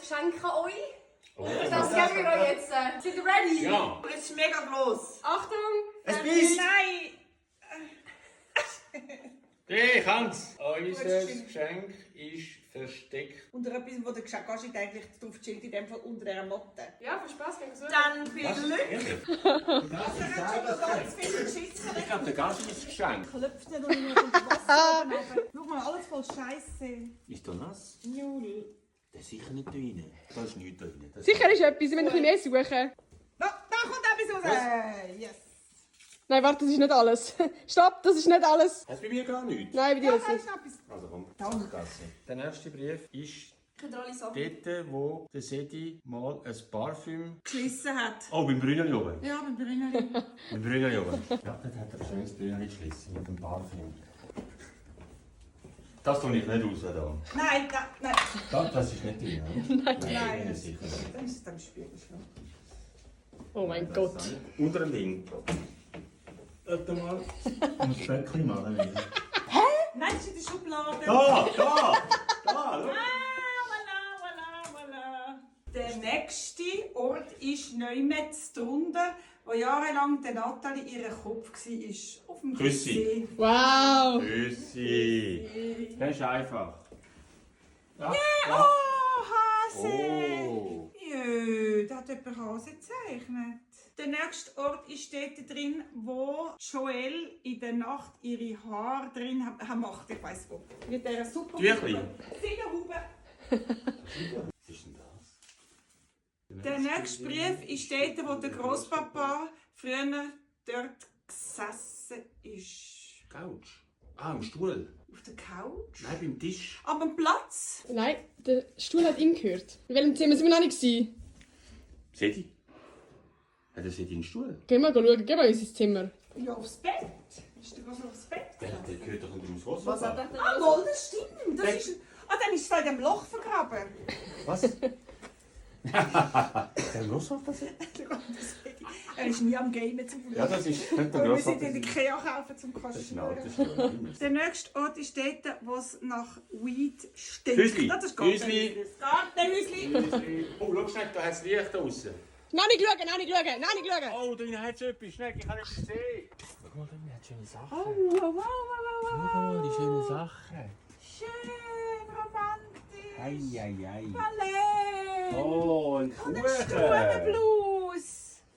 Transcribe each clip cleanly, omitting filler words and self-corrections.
Geschenke an euch. Oh, Das geben wir euch jetzt. Seid ihr ready? Ja. Es ist mega groß. Achtung! Es beißt. Nein! Ich kann's. Unser Geschenk ist versteckt. Unter etwas, wo der Geschenk steht, eigentlich drauf chillt, in dem Fall unter dieser Motte. Ja, viel Spaß, gehen wir so. Dann viel Glück. Das ist Er hat schon ganz viel geschissen. Ich glaube, der Gast ist das Geschenk. Klopft nicht und Wasser oben runter. Schau mal, alles voll Scheiße. Ist da nass? Juli. Das ist sicher nicht da rein. Da ist nichts da rein. Sicher ist etwas, wir müssen ein bisschen mehr suchen. Da kommt etwas raus. Yes. Nein, warte, das ist nicht alles. Stopp, das ist nicht alles. Hast du bei mir gar nichts? Nein, bei dir Ja, ist da nicht. ist noch etwas. Also komm, Da. Gasse. Der nächste Brief ist Alle Sachen. dort, wo der Sedi mal ein Parfüm... Geschlissen hat. Oh, beim Brünneli oben. Ja, mit Brünnerin. Beim Brünneli oben. Ja, dort hat er ein schönes Brünneli geschlossen mit dem Parfüm. Das tue ich nicht raus da. Nein, nein. Das ist nicht drin, oder? Nein. Sicher nicht. Dann ist es am Spiegelschrank. Oh mein Gott. Unter dem Ding. Warte mal. Ich muss Böckchen machen. Nein, das ist in der Schublade. Da! Schau! Voilà. Der nächste Ort ist Neumetz drunter, wo jahrelang der Nathalie ihr Kopf war. Auf dem Küssi. See. Wow. Grüßi. Das ist einfach. Ja, Oh, Hase! Oh. Jö, da hat jemand Hase gezeichnet. Der nächste Ort ist dort drin, wo Joel in der Nacht ihre Haare drin macht. Ich weiss wo. Mit dieser super Tüchli. Fingerhube. Was ist denn das? Der nächste Brief ist dort, wo der Grosspapa früher dort gesessen ist. Couch. Ah, am Stuhl. Auf der Couch? Nein, beim Tisch. Am Platz? Nein, der Stuhl hat ihm gehört. In welchem Zimmer sind wir noch nicht gewesen? Sedi? Hat er Sedi einen Stuhl? Gehen wir schauen, gehen wir in sein Zimmer. Ja, aufs Bett. Ist der Grosse aufs Bett? Der gehört doch nicht ins Was Wasser. hat er? Ah, wohl, das stimmt. Das ist, dann ist es in dem Loch vergraben. Was? Der Grossvater das? Er ist nie am Gamen zum Glück. Ja, das ist nicht der Wir sind Grossvater. in Ikea kaufen zum Das ist ein Kaschieren. alter Stuhl. Der nächste Ort ist dort, wo es nach Weed stinkt. Hüsli. Das ist Hüsli. Gartenhüsli. Oh, schau schnell, da hat es Licht draußen. Nein, nicht schauen! Oh, da hat es etwas. Schnell, ich kann nicht sehen. Schau mal, da hat schöne Sachen. Oh, wow. Schau mal, die schönen Sachen. Schön, romantisch. Ei. Palais. Oh, ein Und ein Kuchen. Stubenblues.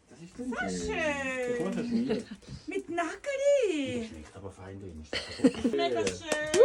Das ist denn Sehr schön. Der Kuchen schmeckt. Mit Nageli. Schmeckt aber fein drin. Mega schön.